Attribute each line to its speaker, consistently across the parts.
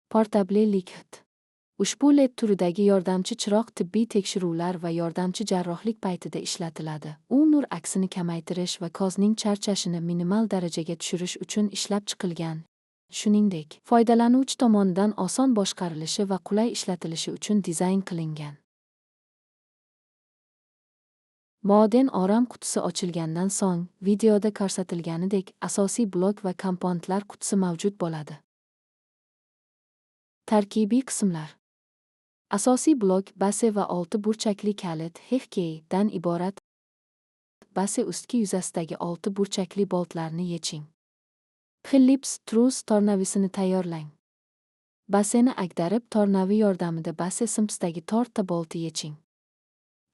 Speaker 1: Portable Light. Ushbu LED turidagi yordamchi chiroq tibbiy tekshiruvlar va yordamchi jarrohlik paytida ishlatiladi. U nur aksini kamaytirish va ko'zning charchashini minimal darajaga tushirish uchun ishlab chiqilgan. Shuningdek, foydalanuvchi tomonidan oson boshqarilishi va qulay ishlatilishi uchun dizayn qilingan. Moden orom qutisi ochilgandan so'ng, videoda ko'rsatilganidek, asosiy blok va komponentlar qutisi mavjud bo'ladi. Tarkibiy qismlar. Asosiy blok base va olti burchakli kalit HK dan iborat. Base ustki yuzasidagi olti burchakli boltlarni yeching. Phillips Truss tornavisini tayyorlang. Baseni ag'darib, tornavi yordamida base simpsidagi to'rtta boltni yeching.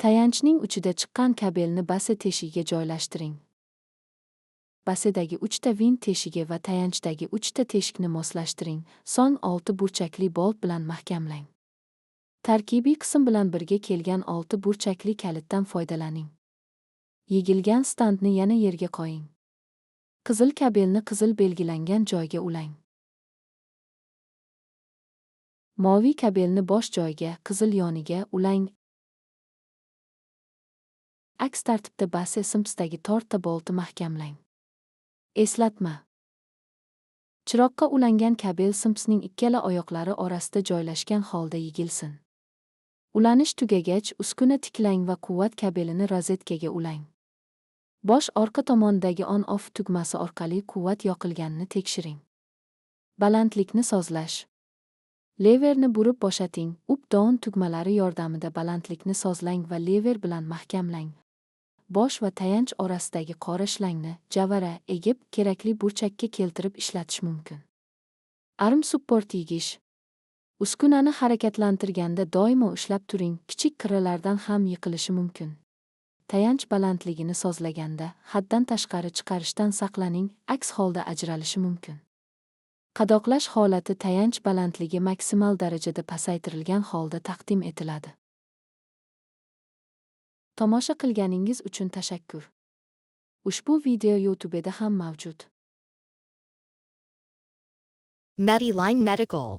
Speaker 1: Tayanchning uchida chiqqan kabelni base teshigiga joylashtiring. Basedagi uchta vint teshigi va tayanchdagi uchta teshikni moslashtiring, so'ng olti burchakli bolt bilan mahkamlang. Tarkibiy qism bilan birga kelgan olti burchakli kalitdan foydalaning. Yig'ilgan standni yana yerga qo'ying. Qizil kabelni qizil belgilangan joyga ulang. Moviy kabelni bosh joyga, qizil yoniga ulang. Aks tartibda base simpsidagi to'rtta boltni mahkamlang. Eslatma. Chiroqqa ulangan kabel simpsining ikkala oyoqlari orasida joylashgan holda yig'ilsin. Ulanish tugagach, uskuna tiklang va quvvat kabelini rozetkaga ulang. Bosh orqa tomonidagi on-off tugmasi orqali quvvat yoqilganini tekshiring. Balandlikni sozlash. Leverni burib bo'shating, up-down tugmalari yordamida balandlikni sozlang va lever bilan mahkamlang. Bosh va tayanch orasidagi qora shlangni javara egib, kerakli burchakka keltirib ishlatish mumkin. Arm support yegish. Uskunani harakatlantirganda doimo ushlab turing, kichik qirralardan ham yiqilishi mumkin. Tayanch balandligini sozlaganda haddan tashqari chiqarishdan saqlaning, aks holda ajralishi mumkin. Qadoqlash holati tayanch balandligi maksimal darajada pasaytirilgan holda taqdim etiladi. Tomosha qilganingiz uchun tashakkur. Ushbu video YouTube'da ham mavjud.
Speaker 2: Mediline Medical.